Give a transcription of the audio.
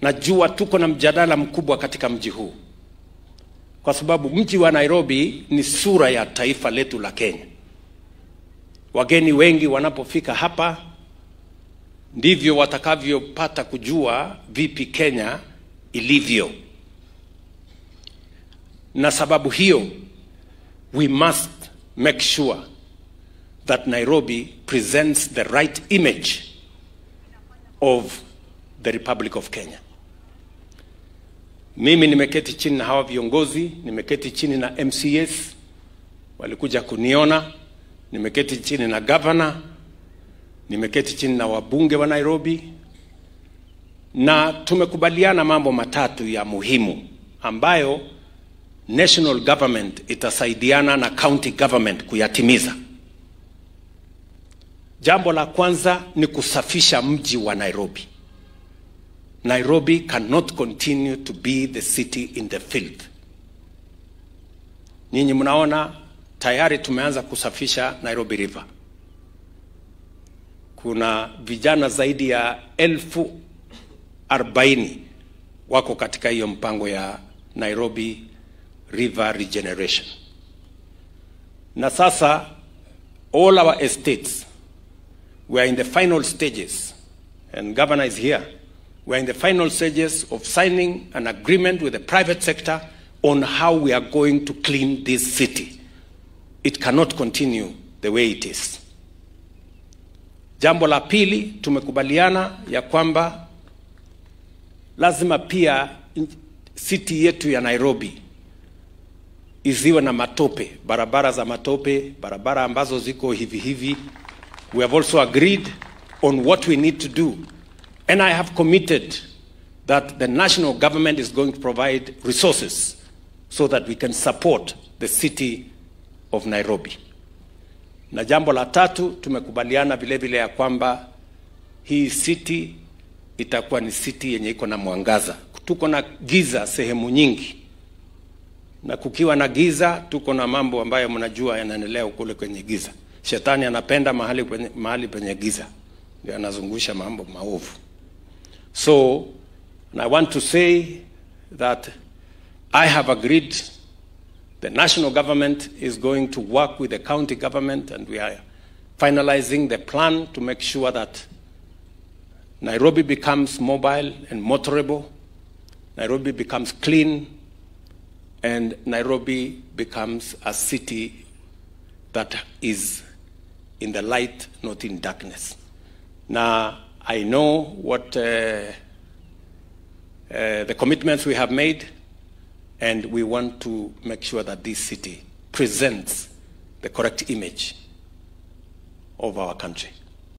Najua tuko na mjadala mkubwa katika mji huu, kwa sababu mji wa Nairobi ni sura ya taifa letu la Kenya. Wageni wengi wanapofika hapa ndivyo watakavyopata kujua vipi Kenya ilivyo. Na sababu hiyo, we must make sure that Nairobi presents the right image of the Republic of Kenya. Mimi nimeketi chini na hawa viongozi, nimeketi chini na MCS, walikuja kuniona, nimeketi chini na governor, nimeketi chini na wabunge wa Nairobi, na tumekubaliana mambo matatu ya muhimu ambayo national government itasaidiana na county government kuyatimiza. Jambo la kwanza ni kusafisha mji wa Nairobi. Nairobi cannot continue to be the city in the filth. Ninyi mnaona tayari tumeanza kusafisha Nairobi River. Kuna vijana zaidi ya 40,000 wako katika hiyo mpango ya Nairobi River Regeneration. Na sasa all our estates, we are in the final stages, and governor is here. We are in the final stages of signing an agreement with the private sector on how we are going to clean this city. It cannot continue the way it is. Jambo la pili, tumekubaliana ya kwamba lazima pia city yetu ya Nairobi isiwe na matope, barabara za matope, barabara ambazo ziko hivi hivi. We have also agreed on what we need to do. And I have committed that the national government is going to provide resources so that we can support the city of Nairobi. Na jambo la tatu, tumekubaliana vile vile ya kwamba hii city itakuwa ni city yenye iko na mwangaza. Tuko na giza sehemu nyingi. Na kukiwa na giza, tuko na mambo ambayo mnajua yanaendelea kule kwenye giza. Shetani anapenda mahali penye giza. Ndio anazungusha mambo maovu. So, and I want to say that I have agreed the national government is going to work with the county government, and we are finalizing the plan to make sure that Nairobi becomes mobile and motorable, Nairobi becomes clean, and Nairobi becomes a city that is in the light, not in darkness. Now, I know what the commitments we have made, and we want to make sure that this city presents the correct image of our country.